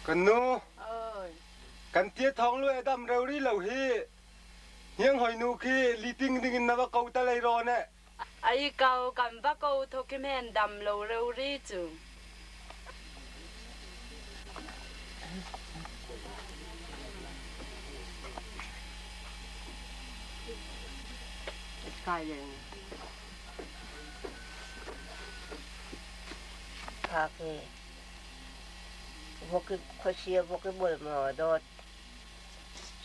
Kan nu, kan tia thawng lu e dam reu ri lo hi. Hniang hoi nu khi liting ding in na va ko ta lei rawn e. Ai ko kan va ko tho khi men dam lo reu ri cu. Phak i khuasia vok i bual maw dawt,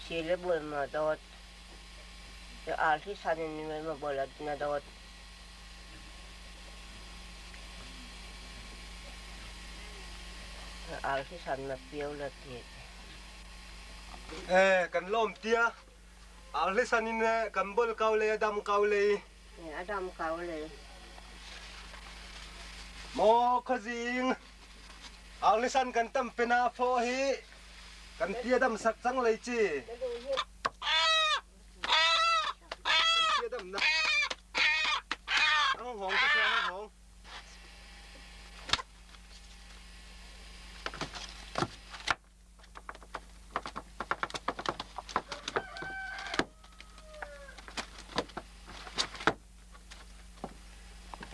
si le bual maw dawt, arhli san in maw bual na dawt. Arhli san na pio la ti. Eh, kan lawm tia. Arhli san in kan bol ko le dam ko le. A dam ko le. Maw khuazing, arlisan kan tam pina phaw hi kan tia dam sak cang lei ci. Kan tia dam na. Ang hong ka ang hong.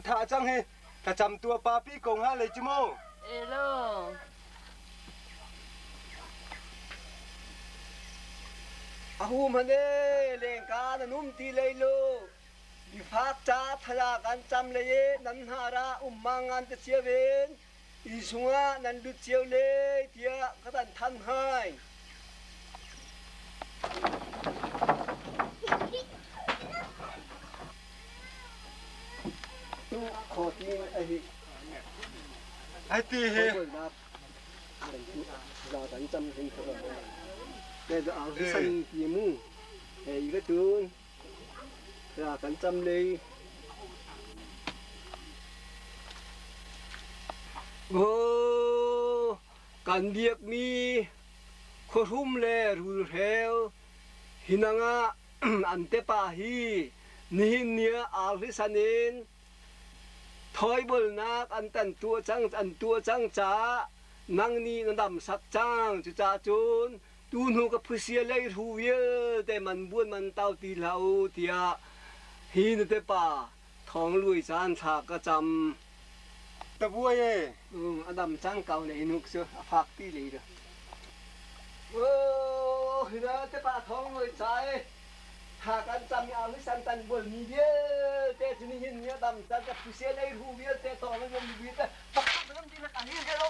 Tha cang hi thlacam tua papi ko hnga lei cu mu. Elo. A hum hane lengka na num ti lei lo. Bifak ca thala kan cam le ye nan hna ra ummang ngan te sia ven. Inn chungah nan lut cio le tiah ka tan than hai. Tu kho tin a hi. Ai ti hi. Za kan cam hin ko. Ke da ar san ti mu. Hei ka tun. Ra kan cam lei. Aw, kan biakmi khuahrum le rulhreu hinang ah an tepa hi nihin ni ah arhlisan in thoibolnak an tan tuah cang an tuah cang caah nang nih na dam sak cang. Cucaah cun tuhnu ka phusia lei hru vialte man buan man tau ti hlah u tiah hi na tepa Thawng lui caan thla ka cam. Tavuai e. A dam cang ko le hinuk cu a fak ti lei ru. Oh, hina te pa thawng lui ca e. Tha kan cam i au hi san tan bual mi vialte cu nihin ni a dam cang ka phusia lei ru vialte tawng in um vi te pakhat ram ti lak a hi ke lo.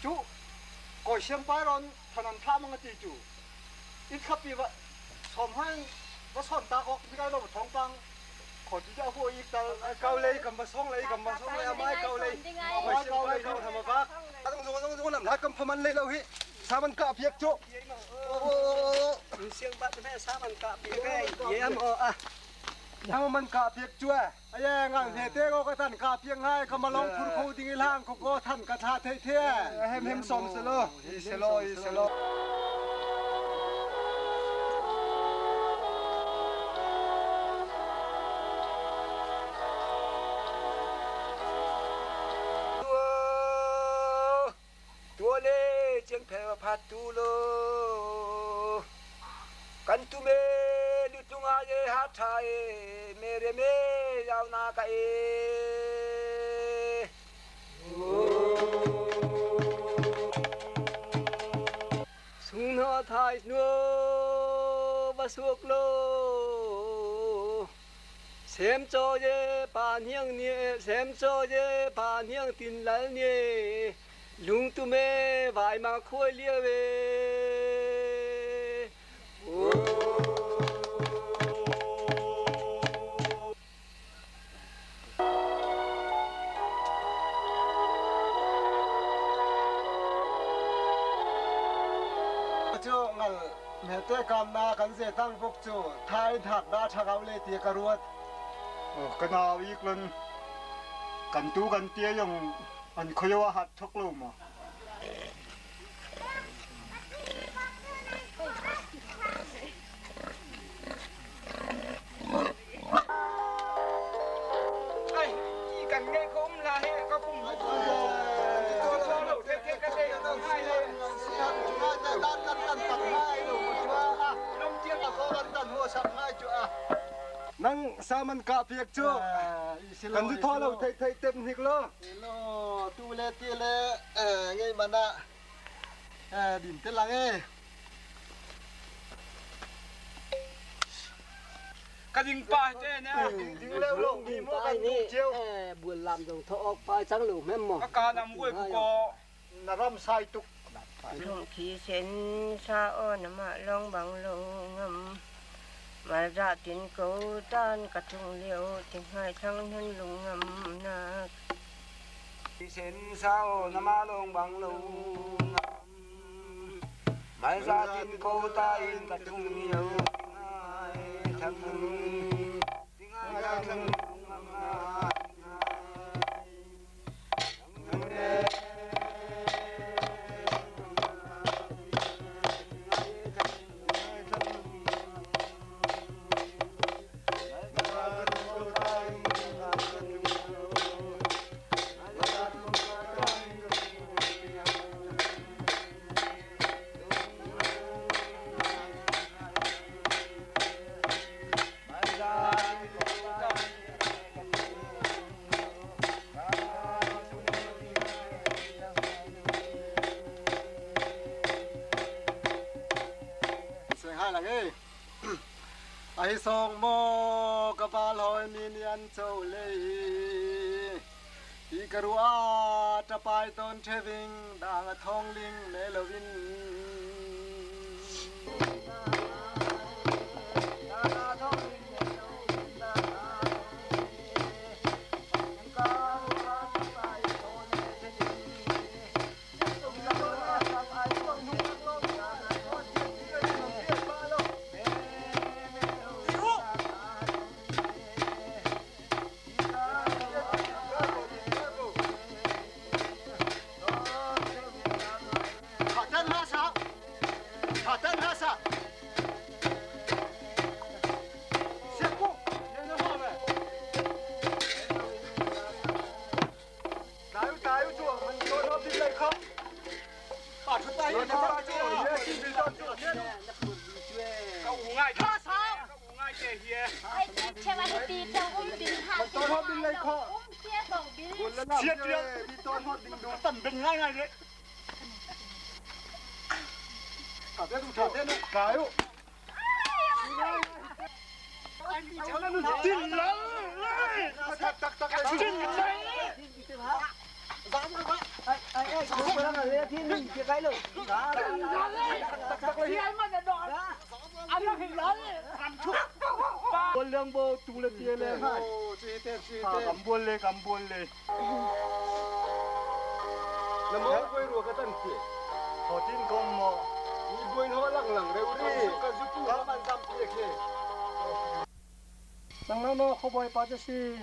Cu kawi siangpa rawn thanan thlah mang a ti cu inn thlapi va sawm han va sawn ta kok zikai lo thawngpang kho ti ja hu i tal kau lei kam va song lei kam va song lei amai kau lei amai kau lei kau thama bak adang zong zong zong lam hlat kam phaman lei lo hi saman ka piak chu Siang ba te saman ka piak ei yem o a Thang man ka piak chu e aye ngang he te ko ka tan ka piak ngai ka malong phur kho ding i hlang ko ko than ka tha thei the hem hem som selo hi selo hi selo. Tua le chiangphel va phat tu lo kan tu me lutlung ah ye ha tha e mere me yau na ka e. Sung na Thai nuo va suak lo Sem cho ye pa hniang nie sem cho ye pa hniang tin lal nie lung tu me vai ma khuai lia ve. Cu ngal mete kam na kan ze tang buk cu thai thak da thakau le ti ka ruat. Ka nau ik lon kan tu kan tia yong an khoyo a hat thok lo ma. Ai, kan ngai ko um la he ka pum Nang saman ka piak cu kan du tho lo thei thei tem hnik lo. Tu le ti le ngei mana din te lang e. Ka ding pa te ne. Ding le lo mi mo kan du chiu. Bual lam dong tho ok pa chang lo mem mo. Ka ka nam buai ko. Na ram sai tuk. Lung khi sen sa o na ma long bang lo ngam mal za tin ko tan ka tung liu ting hai thang hun lung ngam nak. Sen sa o na ma long bang lo ngam mal za tin ko ta in ka tung liu hai thang ting hai thang lung ngam na. Hai lang e. Ai song mo ka bal hoi mi nian cho le ti ka rua ta pai ton theving dang a thong ling le lovin.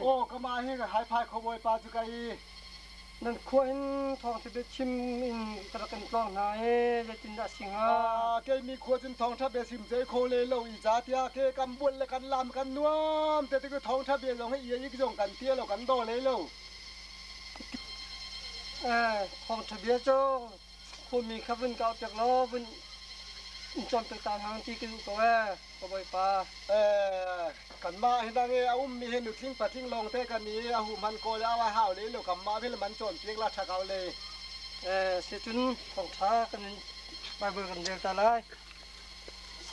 哦，干嘛那个害怕可不会把这个伊？ Nan khua in thawng tha bia chim in ka rak kan tlawng hna he zeitindah si hnga? 啊，给mi khua cun thawng tha bia sim zei kho le lo i za tia ke kam bual le kan lam kan nuam te te ku thawng tha bia zong he ia ik zong kan tia lo kan do le lo. Eh, thawng tha bia cu khuami kha vun kau piak law vun in cawnpiak ta hna ti ka duh ko ee, ka bawipa. Eh, kan mah hi dang e a um mi he nutling patling lawng te kan i a hu man ko le a wa hau le lo kam mah vel man cawn piak la tha kau le. Eh, si cun thawng tha kan Bible kan rel ta lai.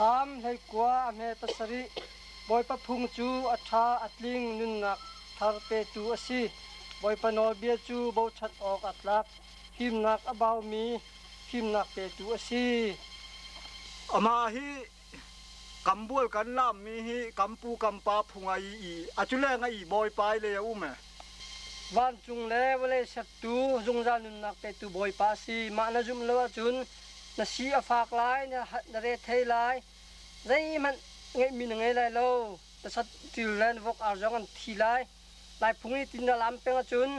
Salm 19 a hme pasarih Bawipa phung cu a ṭha a tling nunnak thar petu a si. Bawipa nawlbia cu bochan awk a tlak, fimnak a baumi fimnak petu a si. Amah hi kambual kan lammi hi kampu kampa phung a i i a culeng a i bawipa i le a um e. Vancung le vawlei sertu zungzal nunnak petu Bawipa a si. Mah na zumh lo ahcun na si a fak lai, na rethei lai, zeihmanh ngeihmi na ngei lai lo. Na saṭil le na vok ar zong an thi lai. Laiphung i tin na lam peng ahcun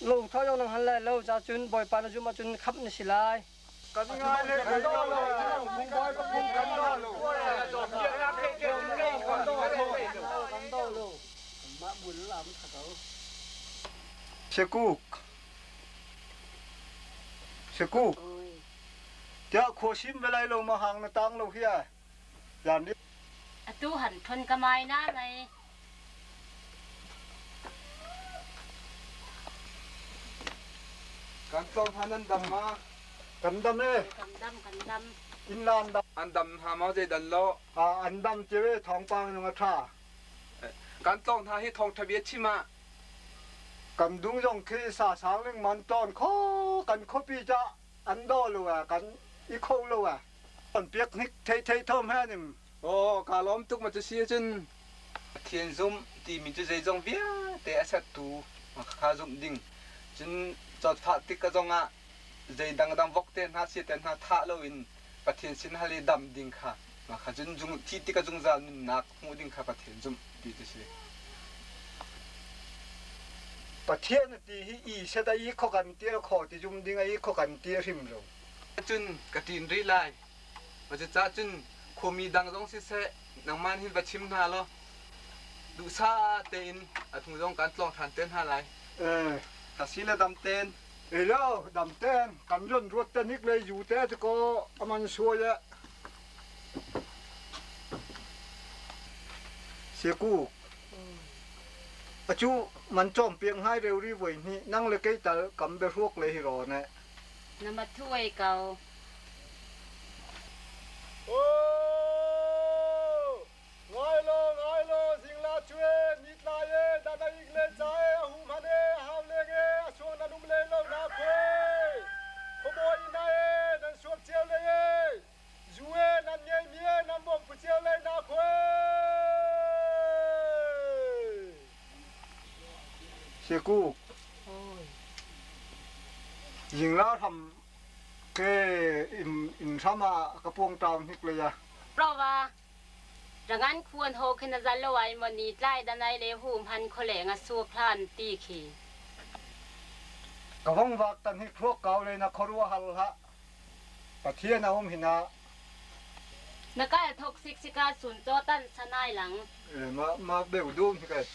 lo thaw zong na hngal lai lo. Cacun Bawipa na zumh ahcun khamh na si lai. Kan ngai le kan do lo. Kan do lo. Kan do lo. Mah bul lam tha ko. Sekuk. Sekuk. Tiah khuasim velai lo ma hang na tang lo hi ai. Yan Atu han thon ka mai na nai. Kan tlawng hna nan dam ma? Kan dam e. Kan dam kan dam. Inn lan dam. An dam hna maw zei dan lo? An dam tive thawngpang nung a ṭha. Kan tlawng hna hi thawngṭha bia chim ah. Kan dung zong khi sa sang ling man tawn kho kan khuapi ca an daw lo ah kan i kho lo ah. An piak hnik thei thei thom he nim. Aw ka lawm tuk ma cu si cun Pathian zum timi cu zeizong vialte a sertu kha zumh ding. Cun cawtfah tik ka zong ah zei dangdang vok te hna sia te hna thah loin Pathian sin hal i dam ding kha mah kha cun zung thi tik a zungzal nunnak hmuh ding kha Pathian zumh ti cu si. Pathian a ti hi i set a i kho kan ti a kho ti zum ding a i kho kan ti a hrim lo. Cun ka ṭin rih lai. Cucaah cun khuami dang zong siseh nangmah hin va chim hna law duhsah tein a hnu zong kan tlawng ṭhan te hna lai. Eh, Ka si le dam ten. Elo dam ten kan ron ruat te nik le yu te chu ko aman suai e. Siku achu man chom piang hai reu ri voi ni nang le kei tal kam be ruak le hi ro ne. Na ma thuai ko. Ngai lo ngai lo zingla chue nitla ye dada ik le chae a hu man e a hau leng e a suang nan um le lo na khuai khuabawi ina e nan suak cio le e zu e nan ngei mi e nan bawm pu cio le na khuai Seku Yingla ram ke in ram ah ka puang taung hnik le ya Prova Rangan khuan ho khi na zal lo ai maw ni tlai danai le hum han khualeng a suak hlan ti khi. Ka vong vak tan hi thuak kau le na khuaruah hal hlah. Pathian a um hina. Na kal thok sik sika sun chaw tan sanai lang. Ma ma beu dum hi kai.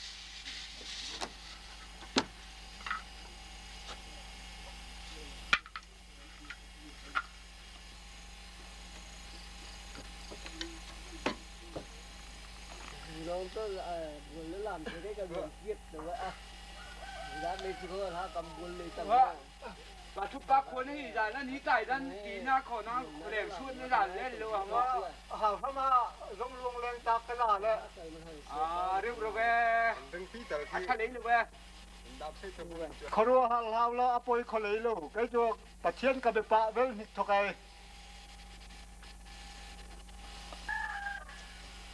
Khuaruahhar hlau law a poi kho lei lo. Kei cu Pathian ka biapah vel hnik thok ai.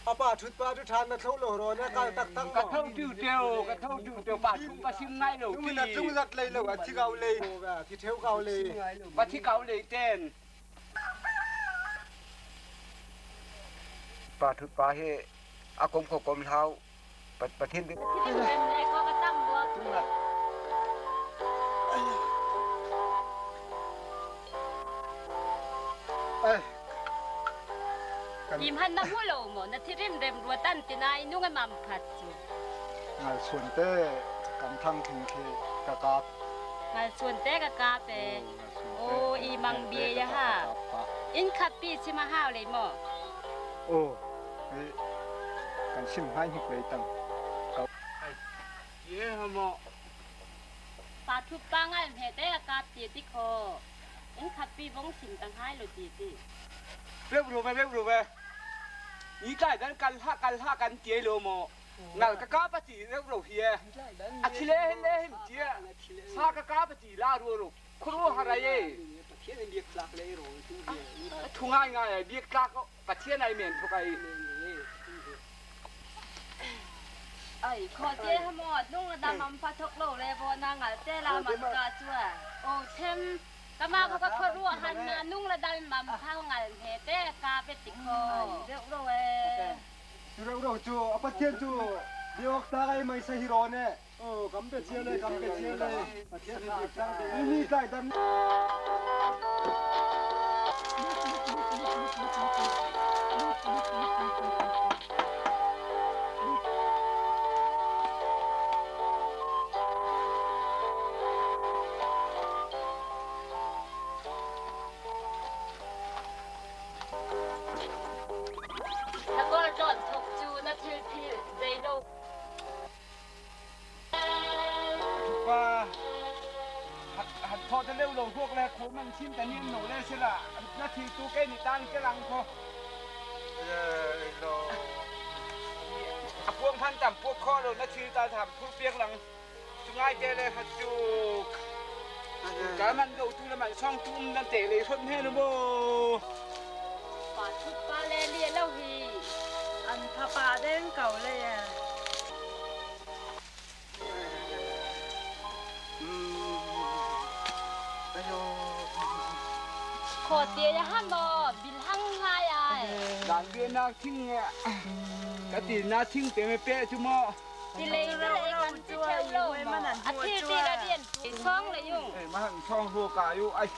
Apa thut pa tu than na thlo lo ro na kal tak tak Ka tho tu teo ka tho tu teo pa thu pa sim ngai lo ti na tlung zat lei lo a thi kau lei thi theu kau lei pa thi kau lei ten Pa thut pa hi a kom kho kom hlau Pathian Im han na mu lo mo na thirim rem rua tan ti nai nu ngai mam phat chu. Ngal suan te kan thang thing khi ka kap. Ngal suan te ka kap e. O i mang bia ya ha. In khat pi sima hau le mo. O kan sim hai hik lei tang. Ye hamo. Pa thu pa ngal mhe te ka kap ti ti kho. In khat pi bong sim tang hai lo ti ti. Reu ru ve reu ru ve. Ni tlai dan kal hlah kal hlah kan tie lo maw ngal ka ka pa ti reu ro hi e a thile hin le him tia sa ka ka pa ti la ru ro khuru harai e Pathian in biak tlak le ro tu thu ngai ngai ai biak tlak Pathian ai men thuk ai. Ai kho te hamo nung la dam am pha thok lo le bo na ngal te la man ka chua. O them kama ko ka kho ru han na nung la dal mam phau ngal he te ka pe ti kho. Reu ro e. Reu ro chu Pathian chu biok ta ai mai sa hi ro ne. Oh kam pe chia le kam pe chia le. Pathian ni biak tlang te. Ni tlai dan. Na kol tlon thok cu na thil phil zei lo. Pa han tho te leu lo ruak le kho man chin ta nin no le sila na thi tu ke ni tan ke lang kho a puang phan tam puak kho lo na thil ta tham phur piak lang chu ngai te le kha chu ka man lo tu le man song tu um nan te le thon he no bo Pa thut pa le lie lo hi. An pha pa deng ko le ya. Kho te ya ha mo bil hang ngai ai. Dan bia nak thing ka ti na thing te me pe chu mo. Ti lei le kan ti theu lo mo. A thi ti la dien song le yung. Ma hang song hu ka yu ai.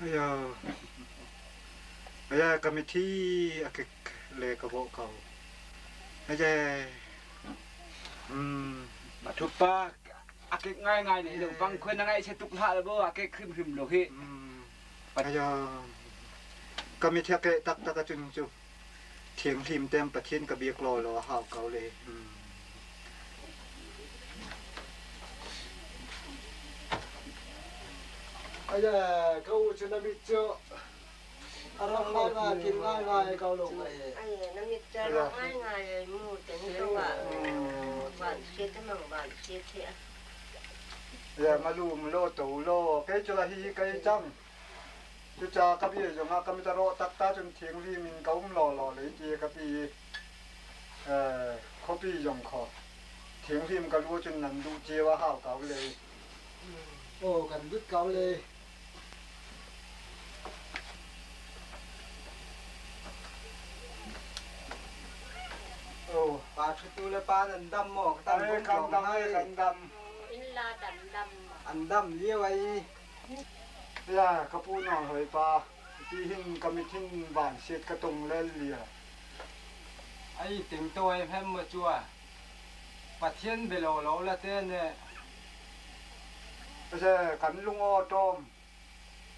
Aya aya kami thi akik le ka bo kau. Aya Ma thu pa akik ngai ngai ne lo bang khuen ngai se tuk hla bo akik khrim hrim lo hi. Aya kami thi ke tak tak a chun chu thiang hlim tem Pathian ka biak law law hau kau le. Aya kau chu na mit chu aram ngai ngai kim ngai ngai kau lo ngai. Ai na mit cha ro ngai ngai ai mu teng to wa van se te mang van se the. Ya malu mlo to lo ke chu la hi kai chang. Cu ca ka bia zong ah ka mit a rawh takta cun thianghlim in ka um lawlaw le ti ka pi i khuapi zong kho thianghlim ka lu cun nan duh cio a hau ko le. Aw kan lut ko le. Oh, pa ṭhutu le pa nan dam maw? Ka tan Ai kan dam ai kan dam. In la dam dam. An dam lio ai. Ya ka pu nawl hoi pa ti hin ka mit hin van siat ka tung lel lia. Ai ting to ai hem ma chua. Pathian belo lo la te ne. Ase kan lungo tom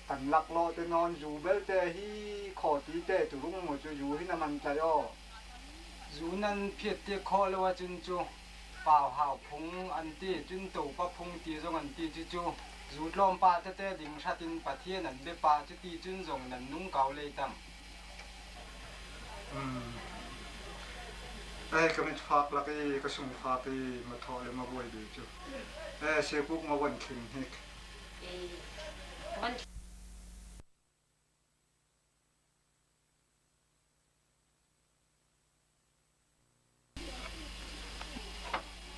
kan lak lo te non zu bel te hi kho ti te tu rung mo chu zu hi na man chai o. Zu nan phiat te kho lo a chun chu. Pau hau phung an ti cun topa phung ti zong an ti cucu zu tlawmpal tete ding hrat in Pathian an biapa cuti cun zong nan nung ko leitang. Ai ka mit fak lak i ka sung fak i ma thaw le ma buai bi cu. Eh sekuk ma wan thling hnik.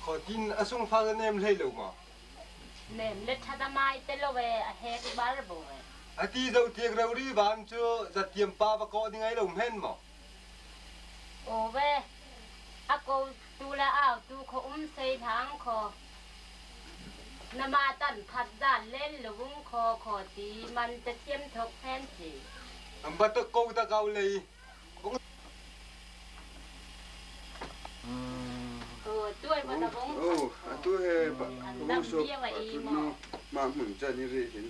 Khuatin a sungfa na nem hlei lo maw? Nem le ṭhadamai te lo e a hek bar bo e. Ati zo tiak rori van cu zatiam pa va kawh ding ai lo hmen maw? O ve a ko tu le au tu kho um sei thang kho na ma tan phat dan len lung kho kho ti man te thiam thok phen si. Am ba ta ko ta kau lei. Oh, atu he ru so no ma hmun cha ni ri hin.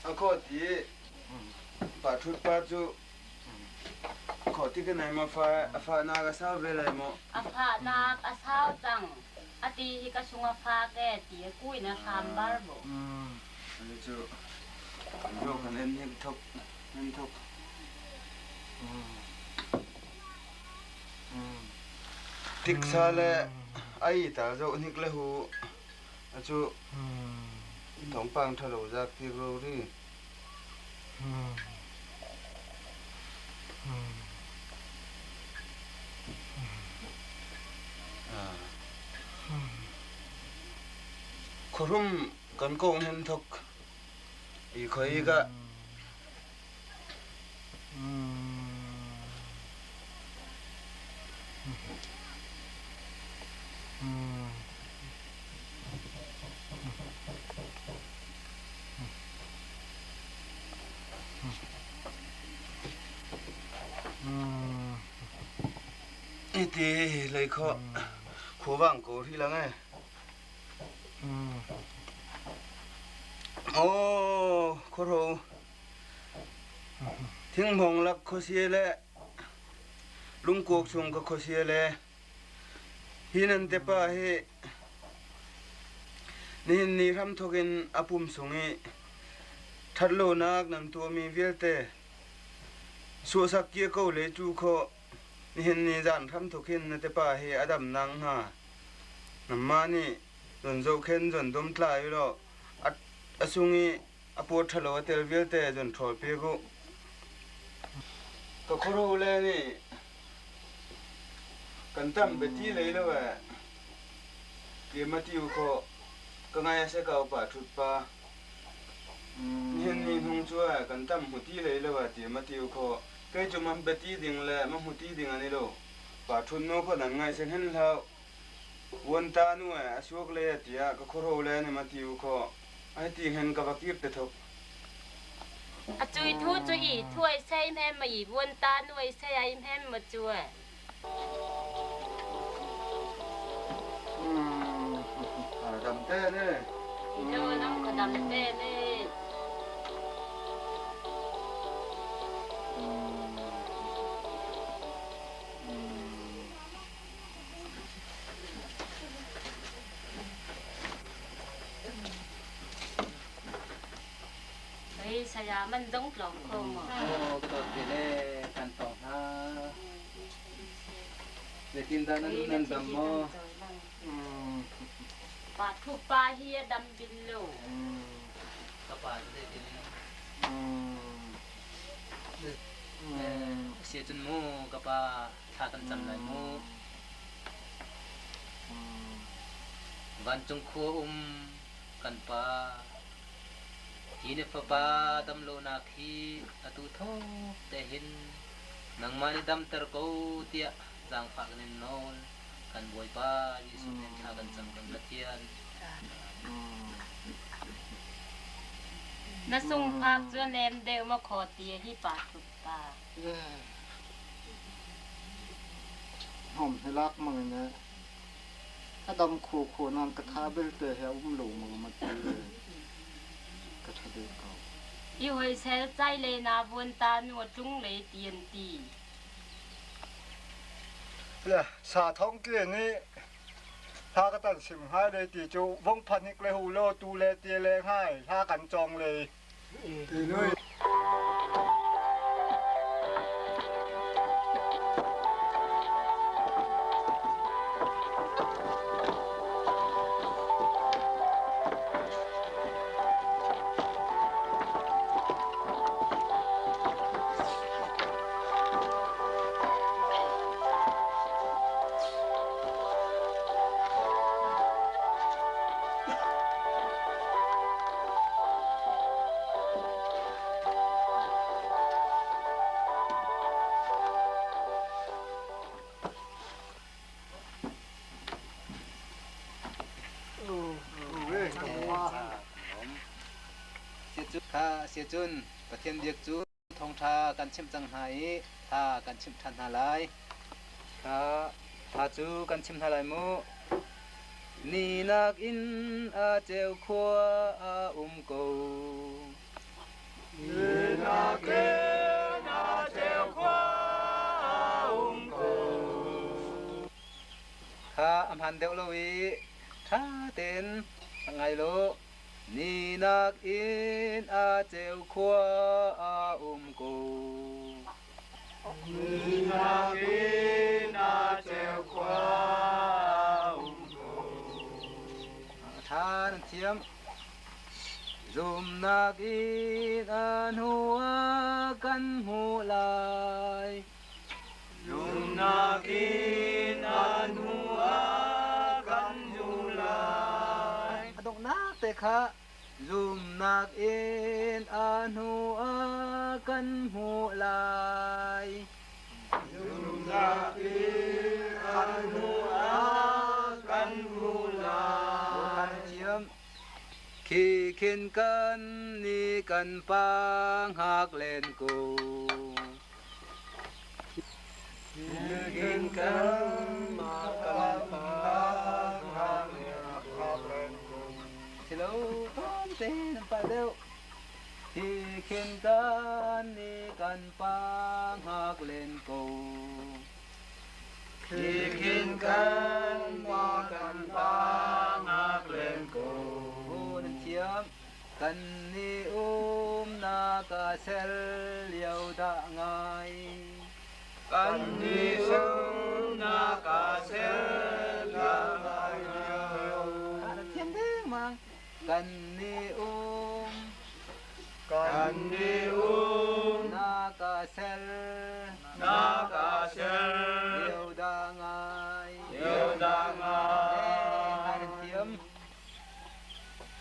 A kho ti pa thut pa chu kho ti ka nai ma fa a fa na ka sau ve lai mo. A fa nak a sau cang. A Ati hi ka sung a fak e ti a kui na hram bar bo. Cu zo kan en hin thok hin thok. Tiksa le ai ta zo hnik le hu acu thawngpang ṭhalo zak ti ro ri. Khuahrum kan kong hin thok i khoi ka Iti lei kho khuavang ko ri lang e. Oh, khuaro Thinghmawng lak khuasia le lungkuak chung ka khuasia le hi nan tepa hi nihin ni hramthawk in a pum sung i ṭhatlonak nan tuahmi vialte suahsak kia ko le cu khawh nihin ni zan hramthawk hin na tepa hi a dam nakhnga nangmah nih zon zohkhen zon domtlai u law a sung i A paw ṭhalo a tel vialte zon ṭhawl piak u. Ka khuaruh le nih kan tam biati lei lo eh. Tlem a tiu khawh. Ka ngai a si ka upa ṭhut pa. Nihin ni hnung cu eh kan tam hmu ti lei lo eh tlem a tiu khawh. Kei cu man biati ding le ma hmu ti ding an i lo. Pa ṭhut nu khaw nan ngaih sing hin hlah. Uan ta nu eh a suak le tiah ka khuaruh le nih ma tiu khawh. Ai ti hen ka va kir te thok. A cui thu cu i thuai sei mhem ma i vuan ta nuai sei ai mhem ma cue. Dam te ne. Ilo nam ka dam te ne. Hei saya man dong tlawng kho maw? Aw ka dawt ve le kan tawng hna. Zeitindah nan nan dam maw? Pa thu pa hi a dam bil lo. Ka pa cu zeitin? Si cun mu ka pa thla kan cam lai mu. Vancung khua um kan Pa, hi na Fapa damlonak hi atu thawk te hin nangmah nih damter ko tiah zaangfah kan in nawl. Kan Bawipa Jesuh min thla kan cam kan Pathian. Na sungfak cu a nem deuh maw khaw ti hi pa tluk pa. Hnawm hi lak mang in a dam kho kho nan ka tha belte he a um lo mang ma ti ka tha deuh ko. I hoisel cai le na vuan ta nu a tlung le ti an ti. Sa thong tle nih hla ka tan sim ngai le ti cu vong phanik le hu lo tu le ti le ngai hla kan cawng le ti nui. Siacun Pathian biak cu thawngṭha kan chimh cang hna i hla kan chimh ṭhan hna lai. Hla cu kan chim hna lai mu. Ni nakin a ceu khua a um ko. Ni nakin a ceu khua a um ko. Kha a hmaan deuh lo i. Ṭha tein ngai law ni nakin a ceu khua a um ko. Ni nakin a ceu khua a um ko. Ṭha nan thiam. Zumnak in a hnu ah kan hmuh lai. Zumnak in a hnu ah kan hmuh lai. A donghnak te kha zumnak in a hnu ah kan hmuh lai. Zumnak in a hnu ah kan hmuh lai. Thiam. Khi khin kan nih kan pa hngak len ko. Khi khin kan kan pa hngak len ko. Silo ton te nan pa deuh. Khi khin kan nih kan pa hngak len ko. Khi khin kan nih kan pa hngak len ko. Nan thiam. Kan nih umnak a ser lio dah ngai. Kan nih umnak a ser lio ngai lio. Na thiam dengmang. Kan nih um. Kan nih um. Na ka ser. Na ka ser. Lio dah ngai. Lio dah ngai. Na thiam.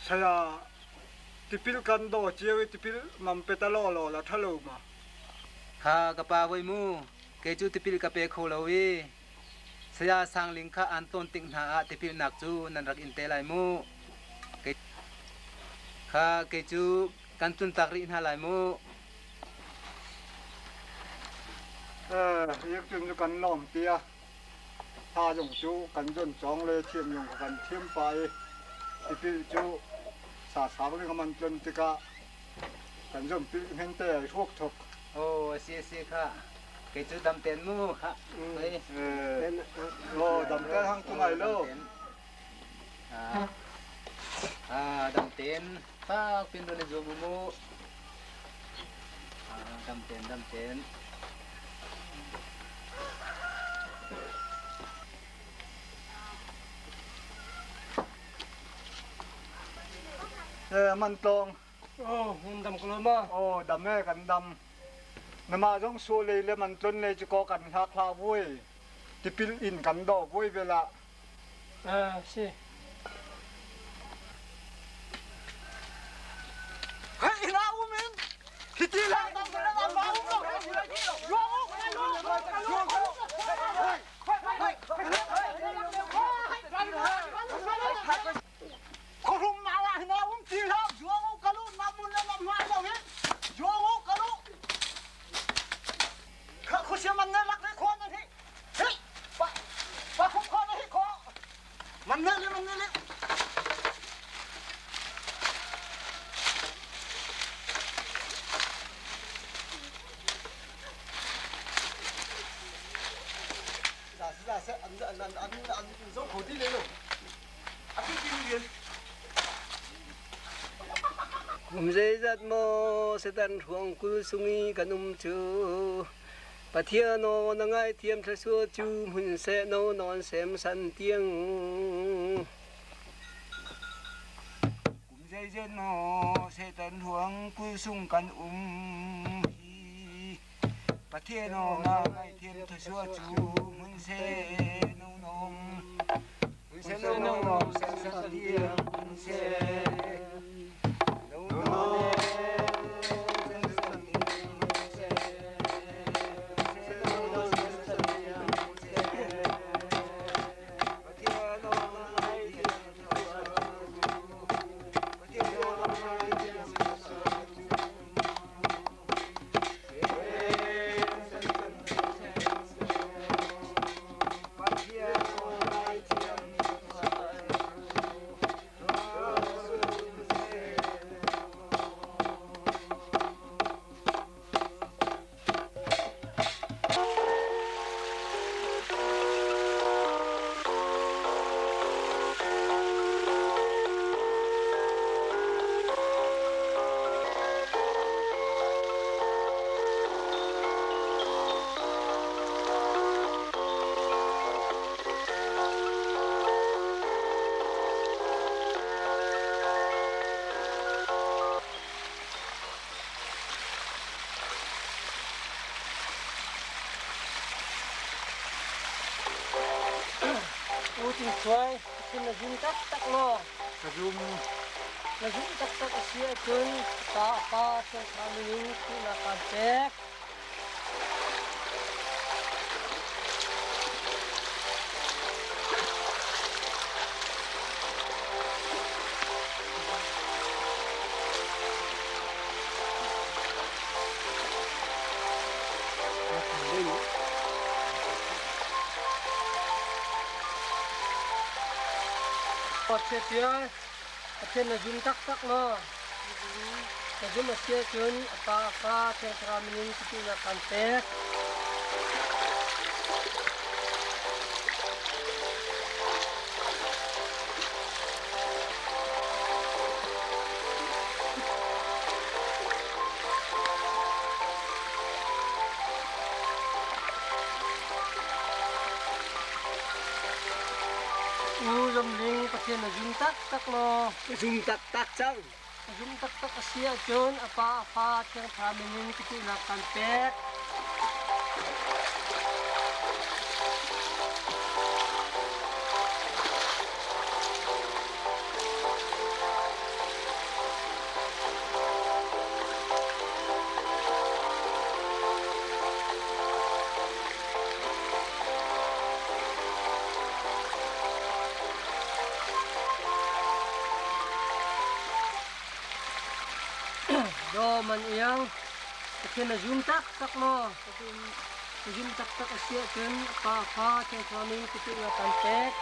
Saya tipil kan do cio i tipil mam pe ta law law la ṭha lo ma? Kha ka pa voi mu, kei cu tipil ka pe kho lo i Saya Sangling kha aan tawn tik hna ah tipilnak cu nan rak in te lai mu. Kha kei cu kan tluntak rih hna lai mu. Eh, cun cu kan lawm tia. Tha zong cu kan zon cawng le thiam zong kan thiam pa i tipil cu sa sang ling man tlon tikah kan zon pil hen te ai ruak thok. Oh, a si a si kha. Kei cu dam ten mu kha. Oh, dam ten hang tu ngai lo. Ah, dam ten. Fak pin ron i mu mu. Ah, dam ten, dam ten. Eh, man tlong. Oh, hun dam ko ma. Oh, dam e kan dam. Nama zong su lei le man tlon lei chu ko kan hlak hla vui. Tipil in kan do vui vela. Ah, si. Hei, la umin. Hiti la dam la la ba um lo. Yo yo Khurum ma wa hina um ti la yo kalu namun la nam ma lo he. Yo kalu. Kha khusia man ne lak ne kho na hi. Hey, pa pa khu kho na hi kho. Man ne le man ne le. Dạ dạ sẽ ăn ăn ăn ăn ăn dốc khổ tí lên rồi. Ăn cái gì liền. Kum zeizat maw Satan ruang kul sung i kan um cu Pathian aw na ngaithiam thluachuah cu hmun seh no nawn sem san tiang. Kum zeizat maw Satan ruang kul sung kan um hi Pathian aw na ngaithiam thluachuah cu hmun seh no nawn hmun seh no nawn sem san tiang hmun seh no nawn sem san tiang hmun seh Cung Thluai, Pathian na zum taktak maw? Ka zum. Na zumh taktak a si ahcun pa a pa Thiangthlarau min in khuhnak kaan pek. Pathian Pathian na zum taktak maw? Na zum a si ahcun a Pa, a Fa, Thiang Thlarau min in tipilnak kaan pek. U Zum Ling, Pathian na zum taktak maw? Ka zum taktak cang. Ka zum taktak a si ahcun a Pa, a Fa, Thiang Thlarau min in tipilnak kaan pek. Do man iang Pathian na zum taktak maw? Na zum taktak a si ahcun Pa kha Thiang Thlarau min tipilnak kan pek.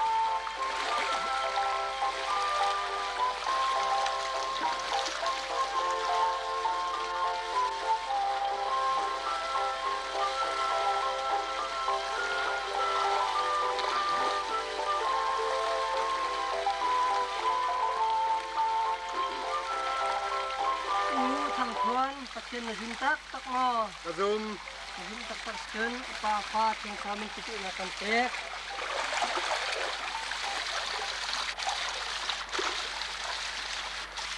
U Thang Khuan, Pathian na zum taktak maw? Ka zum. Ka zum taktak cun Pa Fa Thiang Thlarau min tipilnak kan pek.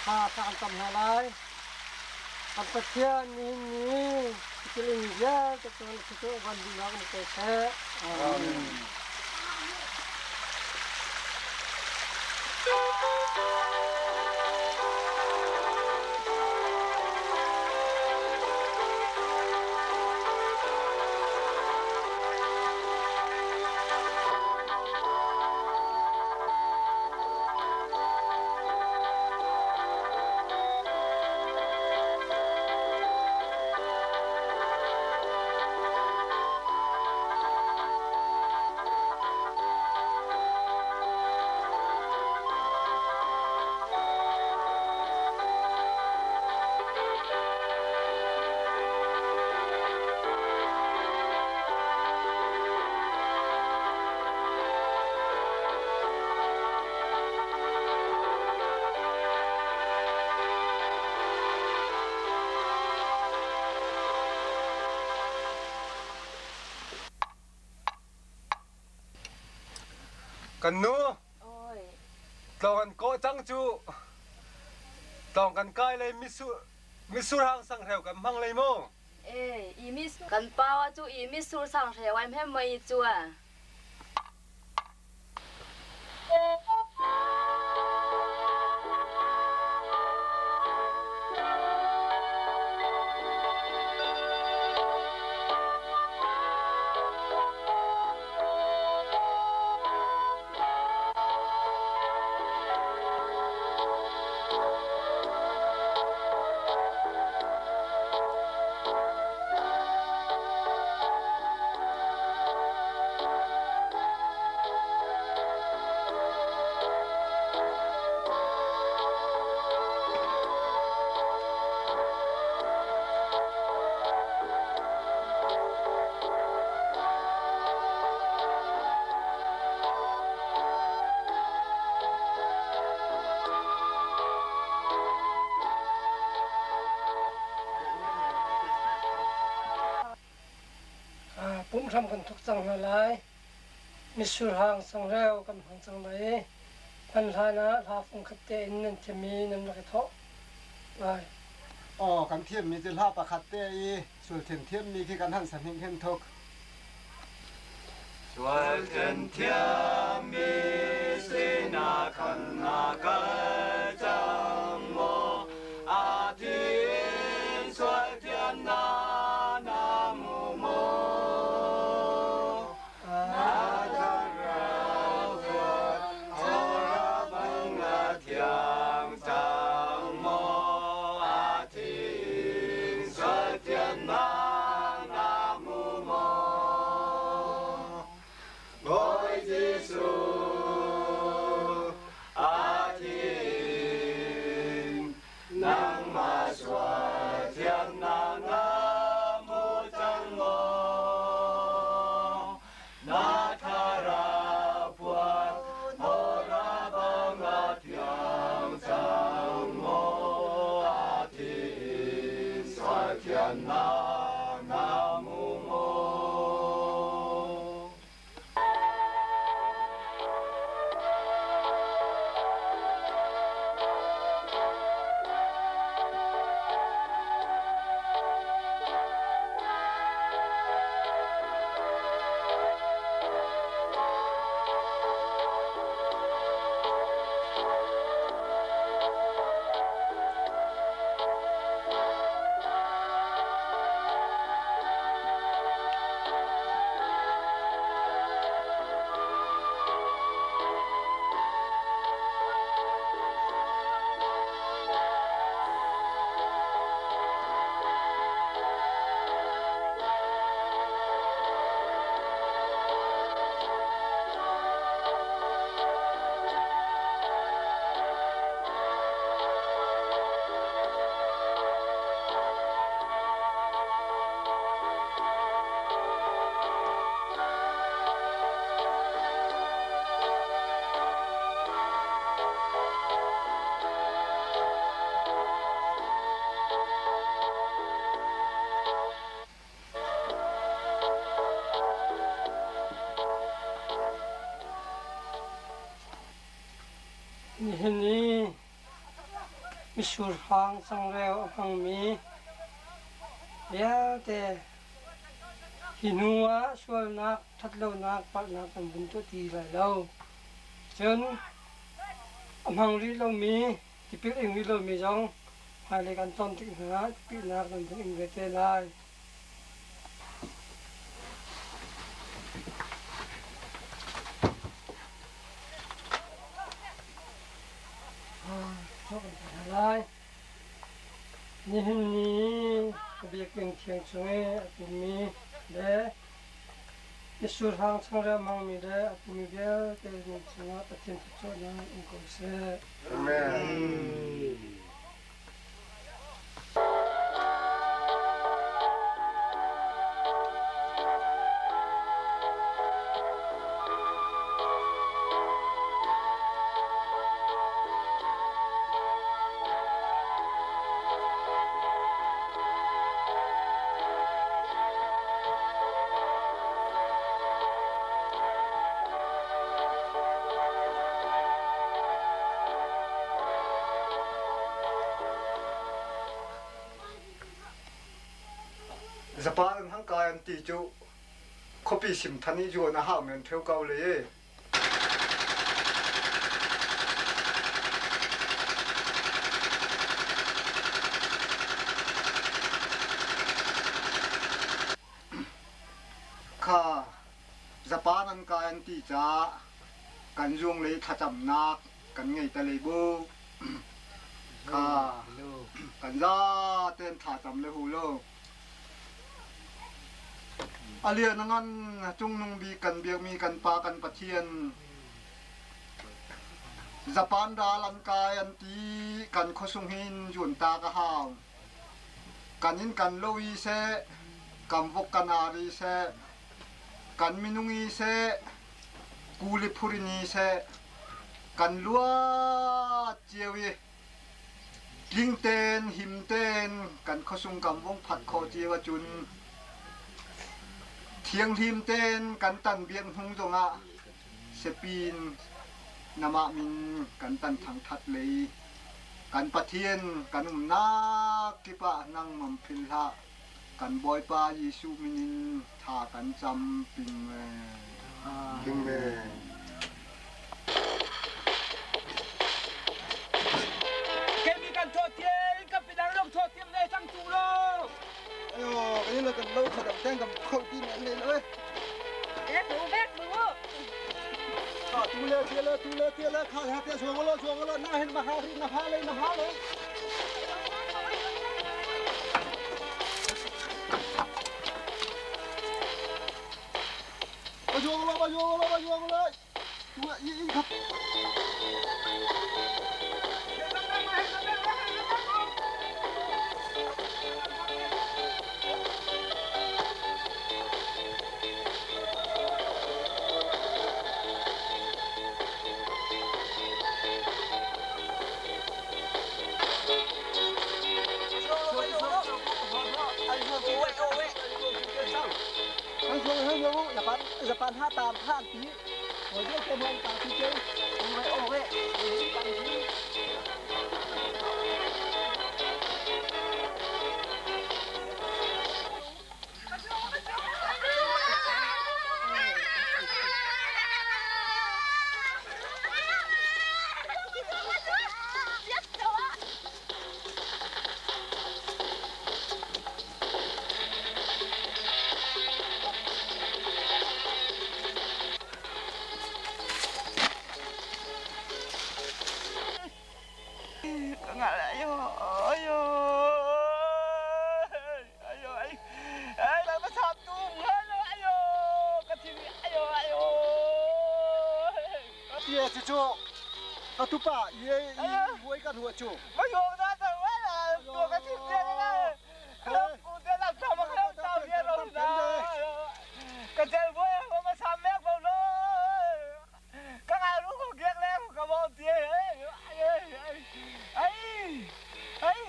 Thla kan tam hna lai. Kan Pathian nihin ni tipil in vialte cu na thluachuah van duhnak in pe seh. Amen. Kan nu, tlawng an kawh cang cu. Tlawng kan kai lei misur hang sangreu kan hmang lei mu. E, i mis kan pa cu i misur sangreu ai hem mai cu a. Pumhram kan thuk cang hna lai. Mitsur hang changreu kan hmang cang lai i hman hlan ah hla fungkhat tein nan thiammi nan rak i thawh lai. Aw kan thiammi cu hla pakhat te i sulthen thiammi khi kan han sahning khin thuk. Sualthen thiammi. Na khan na kal cang maw? A thin sual thiannak na hmu maw? Na thlarau thuat hawra bang na thiang cang maw? A thin sual thiannak na hmu maw? Bawi Jesuh a thin nangmah sual thiannak na hmu cang maw? Na thlarau phuan hawra bang a thiang cang maw? A thin sual thiannak na hmu maw? Nihin i mitsur hang changreu a hmangmi vialte hi hnu ah sualnak, ṭhatlonak, palhnak kan vun tuah ti lai lo. Cun a hmang rih lomi, tipil ing rih lomi zong hmailei kan ton tik hna ah tipilnak nan vun ing ve te lai. Lai. Nihin ni biakinn thiang chung i a pummi le misurhang changreu hmangmi le a pummi vialte nan cungah Pathian thluachuahnak um ko seh. Amen. Zapan an hang kai an ti cu khuapi sim than i zuan a hau men theu ko le. Kha Japan an kai an ti caah kan zuang lei thlacamnak kan ngei ta lei bu. Kha kan zaten thlacam le hu lo. A lian a ngan cungnung bik kan biakmi kan Pa kan Pathian Japan ral an kai an ti kan khuasung hin zuan ta ka hau. Kan inn kan lo i seh, kan vok kan ar i seh, kan minung i seh, kuli phurin i seh, kan luat cio i tling tein him tein kan khuasung kan vong phat khawh cio ahcun thianghlim tein kan tan biak hnung zongah sepin namah min kan tan thangthat lei kan Pathian kan umnak kip ah nangmam philh hlah kan Bawipa Jesuh min in tha kan cam ping ve. Amen. Kho ti na le lo. Bek bu bek bu. Tu le tia le tu le tia le kha ha tia suang lo suang lo na hin ma ha ri na ha le na ha le. Ba juang lo ba juang lo ba juang lo. Tu i i khap. Japan ha tam than ti 我这天天打出去，我哦喂，我感觉。 Ye chu chu ka tu pa ye buai kan hua chu. Ma yo na ta wa la to ka thi te la. Ku te la ta ma ka ta ye ro na. Ka chel buai ko ma sam mek bo lo. Ka nga ru ko gek le ko ka bo tie. Ai ai ai.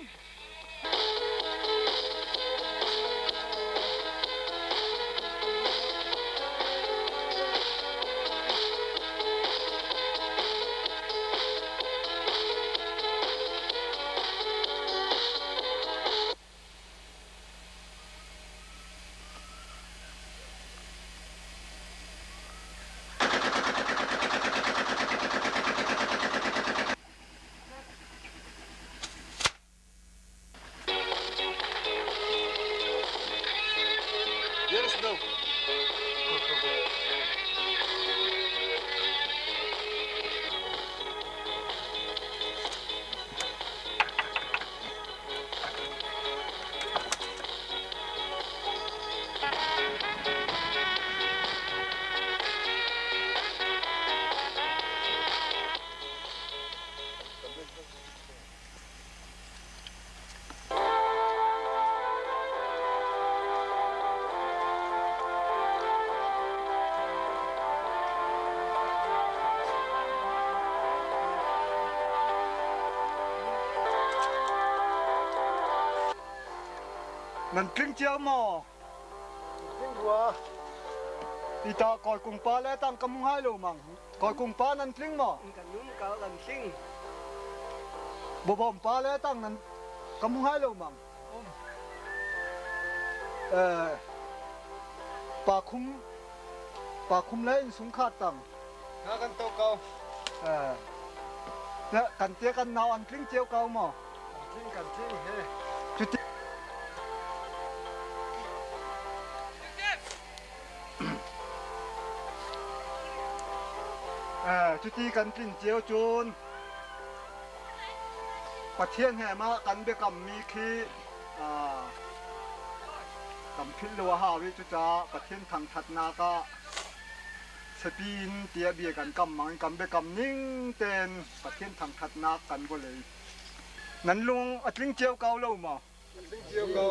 Yes no. Nan tling cio maw? Tling rua. Ita kawi kung pa le tang ka hmu hai lo mang. Kawi kung pa nan tling maw? Kan num ka kan tling. Bobom pa le tang nan ka hmu hai lo mang. Pa khum pa khum le in sung khat tang. Na kan to ko. Kan tia kan nau an tling cio ko maw? Tling kan tling he. Cuti cuti kan tlin cio cun Pathian he mah kan biakammi khi kan philh lo a hau i cucaah Pathian thangṭhatnak ah siapi in tiah bia kan kam mang i kan biakam ning tein Pathian thangṭhatnak kan vawlei. Nan lung a tling cio ko lo maw? Tling cio ko.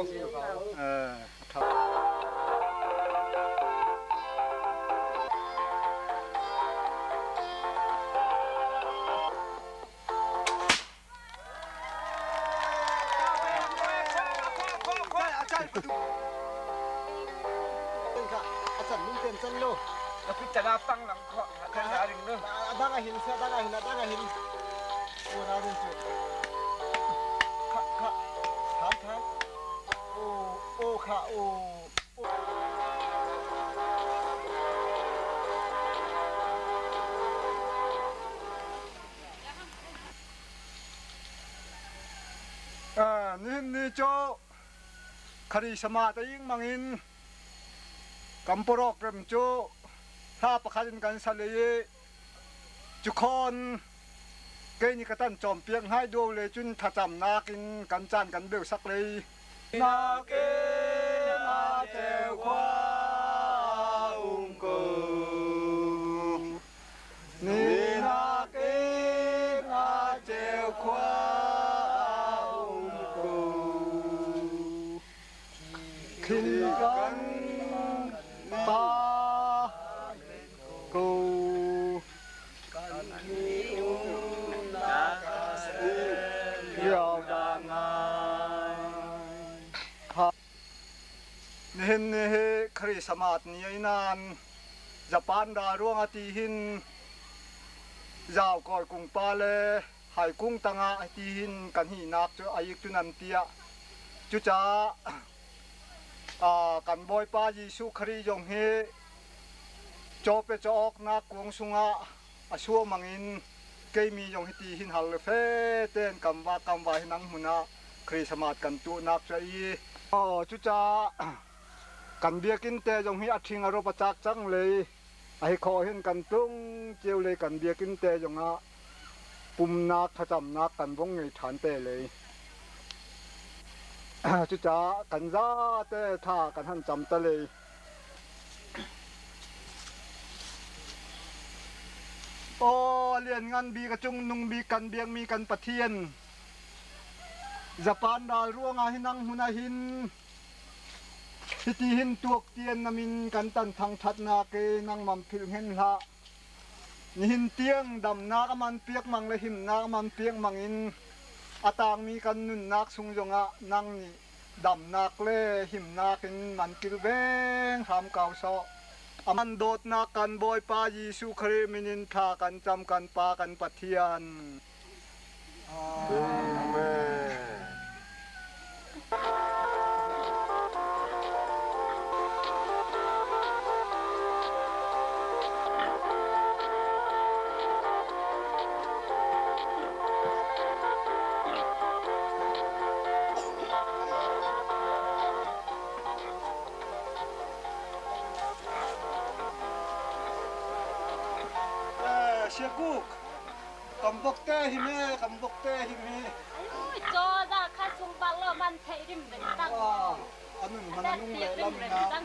Nihin ni cu Kharisama te ing mangin Kan program cu hla pakhat in kan sal i cukhawn kei nih ka tan cawmpiak hngai duo le cun thlacamnak in kan caan kan beu sak lei. Nak in a ceu khua um ko. Ni nak in a ceu khua um ko. Khin kan pa ko. Kan mi umnak Lio dah ngai. Nihin ni hi Khrisamat ni ai nain Japan ral ruangah ti hin Zau kawi kungpa le haikung tangah ti hin kan hinak cu a ik cu nan tiah. Cucaah kan Bawipa Jesuh Khrih zong hi cawpe cawknak kuang sungah a suamang in keimi zong hi ti hin hal le fe tein kam va kam va hi nang hmun ah Khrisamat kan tuahnak cu i cucaah kan biakinn te zong hi a ṭhing a rop a cak cang lei a hi khawh hin kan tlung cio lei kan biakinn te zong ah pumnak thlacamnak kan vong ngei ṭhan te lei. Cucaah kan zate thla kan han cam ta lei. Aw lianngan bik a cungnung bik kan biakmi kan Pathian Japan ral ruangah hi nang hmun ah hin hiti hin tuak tian na min kan tan thangṭhatnak i nangmam philh hngen hlah. Nihin tiang damnak a man piak mang le himnak a man piak mang in a tangmi kan nunnak chung zongah nang nih damnak le himnak in man kilveng hram ko sawh. Aman dawtnak kan Bawipa Jesuh Khrih min in thla kan cam kan Pa kan Pathian. Amen. Siakuk, Kan bok te hi me, kan bok te hi me. Ayui, chaw da kha sung bak lo man thei rim ring tang. Anun man anung le lam na.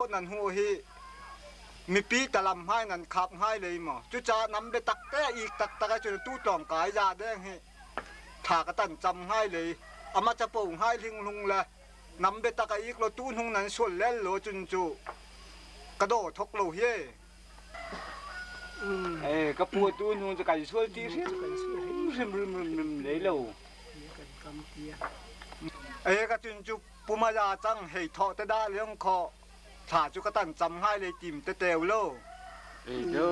Nan hu hi mipi talam hmai nan khap hmai lei maw cucaah nam biatak te ik taktak ahcun tu tlawng kai za deng hi thla ka tan cam ngai lei ama capo ngai hling hlung le nam biatak a ik lo tu hnung nan sual lel lo cun cu ka do thok lo hi. Eh ka pu tu hnung cu kai sual ti hrim hrim hrim hrim lei lo. Eh ka cun cu pumaya cang hei tho te da leong kho thla cu ka tan cam ngai lei tim te teu lo. Ei do.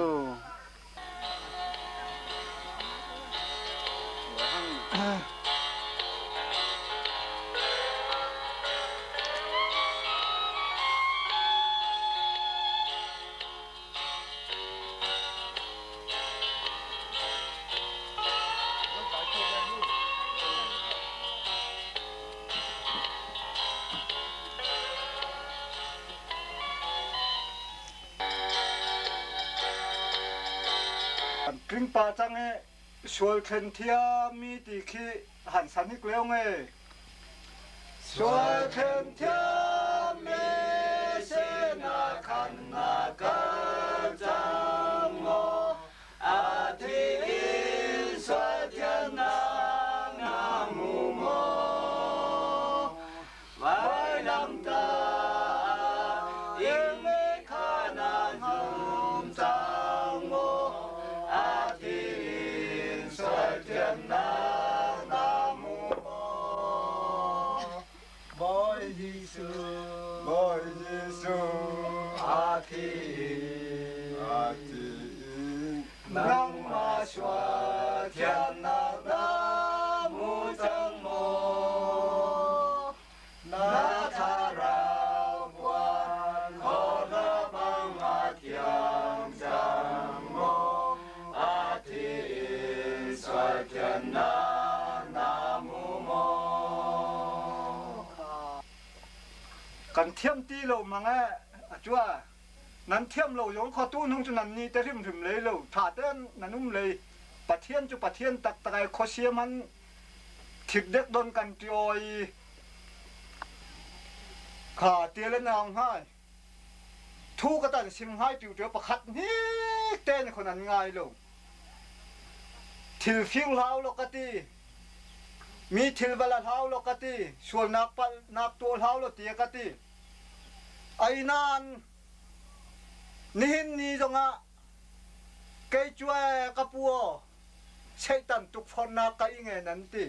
Tling pa cang i. Sual thlen thiammi ti khi han san hik leo nge. Sual thlen thiammi sena khan na kal cang maw? A thi in sual thiannak na hmu maw? Vailamtah in kha na zum cang maw? A thi in sual thiannak na hmu maw? Bawi Jesuh, Bawi Jesuh, a thi a thi nangmah sual thiannak na hmu cang maw? Na thlarau puan khawhna bang a thiang cang maw? A thi in sual thiannak na hmu maw? Kan thiam ti lo mang eh a cua. Nan thiam lo zong kho tu hnung cu nan ni te hrimhrim lei lo. Tha tein nan um lei. Pathian cu Pathian taktak ai khuasia man thikdek don kan ti oi. Kha te le naung hai. Thu ka tan sim hai tiu tiu pakhat hnik te ni khon an ngai lo. Thil fir hlau lo ka ti. Mi thil va la hlau lo ka ti. Sualnak palhnak tuah hlau lo ti ka ti. Ai nain nihin ni zongah kei cu ka pu aw Satan tukforhnak ka i nge nan ti.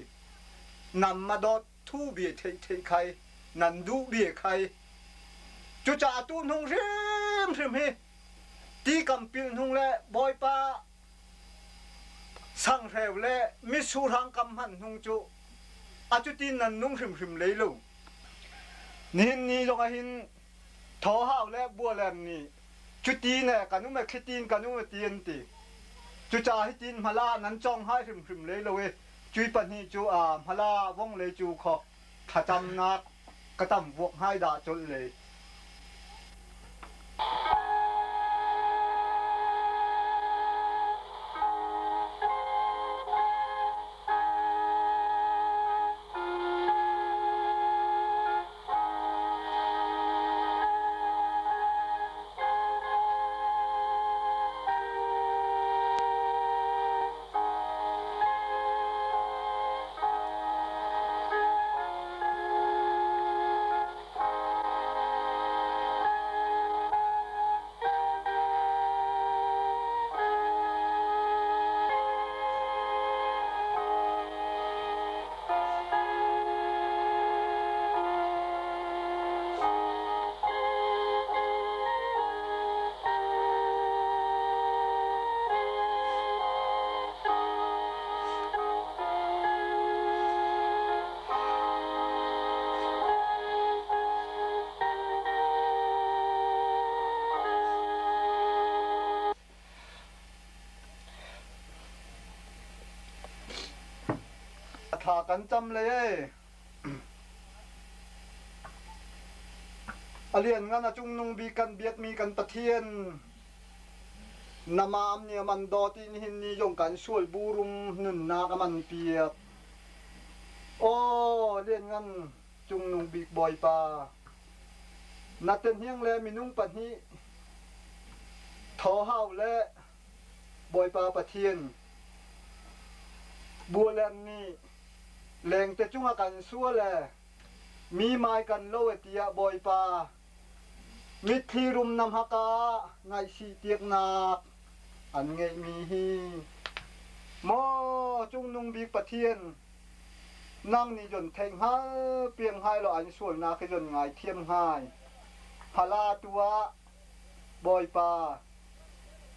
Nam ma dawt thu bia theih theih khai nan duh bia khai. Cucaah tu hnung hrimhrim hi ti kam pil hnung le Bawipa Sanghreu le mitsurhang kam hman hnung cu a cutin nan nung hrimhrim lei lo. Nihin ni zong ah hin thawhau le bualem nih cuti ne kan um e khitin kan um e ti an ti. Cucaah hitin hmala nan cong hai hrimhrim lei lo i cui pahnih cu a hmala vong lei cu kho thlacamnak ka tam vuak hngai dah colh lei. Thla kan cam lei ee. A lianngan a cungnung bik kan biakmi kan Pathian na maam nih a man dawt i nihin ni zong kan sual burum nunnak a man piak. Aw lianngan cungnung bik Bawipa, na tehniang le minung pahnih thawhau le Bawipa Pathian bualem nih lengte cungah kan sual e mi mai kan lo e tiah Bawipa mitthli rum na hmaka ah ngaihsih tiaknak an ngeihmi hi maw cungnung bik Pathian nang nih cun theih hngal piang hngai law an sualnak hi cun ngaithiam hngai hala tu ah Bawipa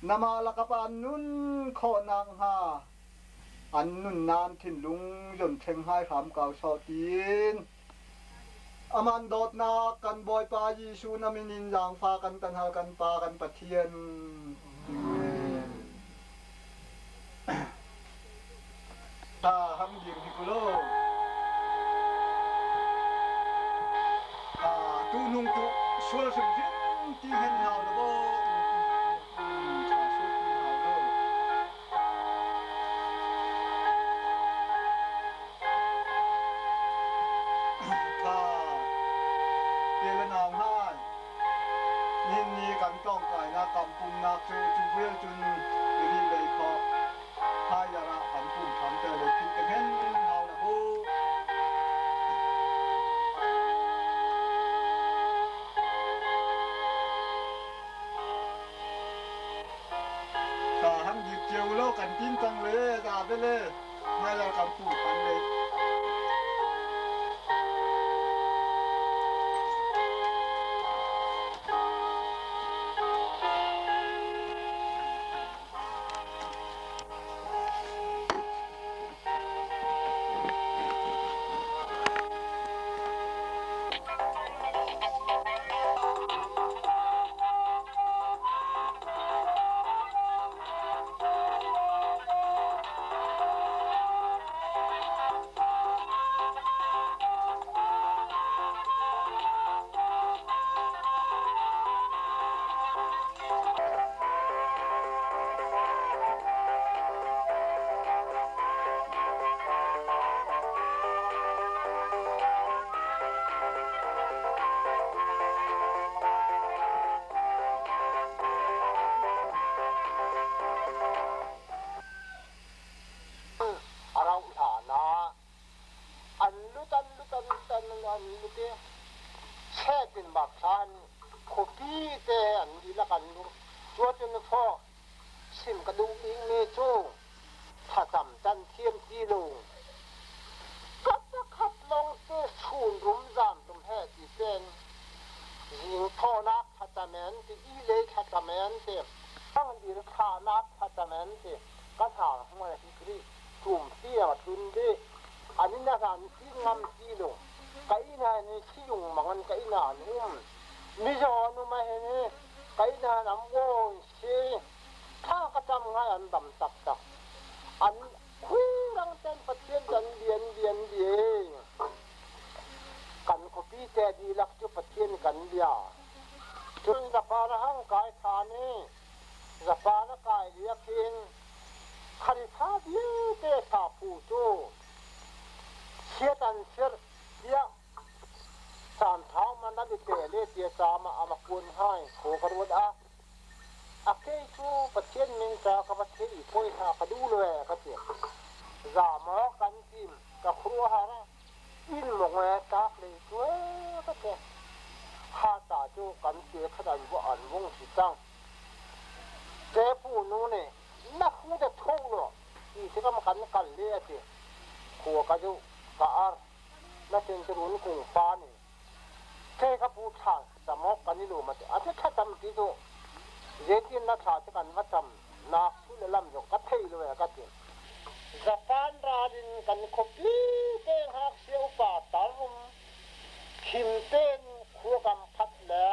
namah lakap ah an nun khawhnak hnga an nunnak an thinlung zon thleng hai hram ko sawh tiin aman dawtnak kan Bawipa Jesuh na min in zaangfah kan kan hal kan Pa kan Pathian. Amen. Ta ham dir hi kulo. Ta tu nung tu sual hrim hrim ti hen hau lo bo. Cha sual ti hau lo. cu cu vial cun i rin lei khawh hmaizarh ah kan pum ṭhan te le philh te khen hau la bu. Sa han dik cio lo kan tin cang le za bele hmaizarh kan pum ṭhan le. A rauh hlan ah an lut an lut an lut an an lut i chet in bak khan khuapi te an dihlak an lut. Cuacun fawh chim ka duh bikmi cu thlacam can thiam ti lo. Ka pakhat lawng te chun rum zan rum he ti ten zing thawhnak thlacam en ti i lei thlacam en ti tangdir thlahnak thlacam en ti ka hna hmual hi kri tum tiang a tlun dih. An inn ah an si ngam ti lo. Ka inn ah ni siyung mang in ka inn ah an um. Mizaw an um ahhin hi ka inn ah an um si. Thla ka cam ngai an dam taktak. An khuirang ten Pathian kan lian lian lian. Kan khuapi te dihlak cu Pathian kan bia. Cun Japan a hang kai than i Japan a kai lio khin Khrihfa vialte saphu cu chiat an sirh tiah caanthau man an i pe le tia caam ah a kuan hai kho ka ruat ah a kei cu Pathian min ca ka va thei i poi hna ka duh lo ee ka ti. Za maw kan tim ka khuaruahhar inn mong ee tlak lei cu ee ka ti. Ha ta cu kan te khat an an vung si cang. Tepu nu nih na hu de tho law ti si kam kan kal le a ti. Khua ka zu ka ar na tin ti run kung pa nih te ka pu thla camok kan i lum a ti. A ti thla cam ti cu zeitin na thla cu kan va cam nak su le lam zong ka thei lo e ka ti. Japan ral in kan khuapi te ngakchia upa tar um khim tein khua kam khat le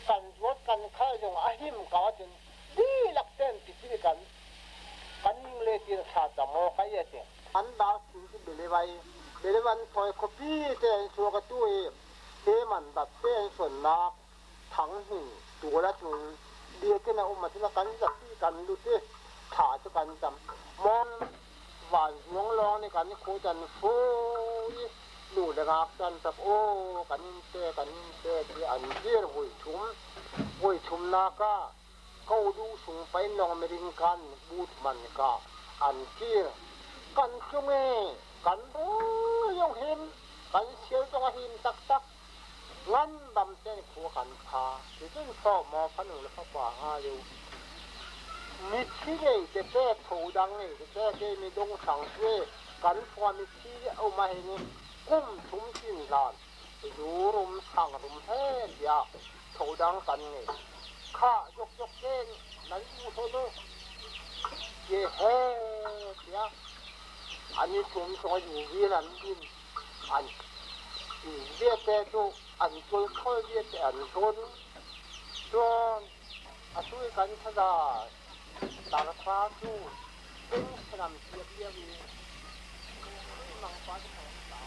kan ruat kan khal zong a him ko ahcun dihlak tein ti kan kan ning le ti thla cam aw kai a ti an dar sin ti belewai belewan thoi khuapi te an suak tu i te man dat te an suannak thang hin tuala cun bia te na um a kan zapi kan lut i thla cu kan cam mon Van zuang lawng nih kan khu can fu i nu le ngak can tap aw kan in pe kan in pe ti an dir vui thum vui thum nak ah ko duh sung pain long miring kan but man ka an kir kan tlung e kan bu yong him kan sial zong a him taktak ngan dam ten khua kan pha ticun so maw fanu le fapa nga yu mithi ngei te te tho dang ngei te te ke mi dong sang sue kan khua mithi o ma he ni kum thum chin lan rum sang rum he tia tho dang kan ngei kha jok jok ten nan u tho no ye he tia ani tum so yu vi lan din An vialte cu an culkhawl vialte an hlawn. Cun atu i kan saza tarpa cu peng saram piak lio i Khrih mangpa cu thawng a tla.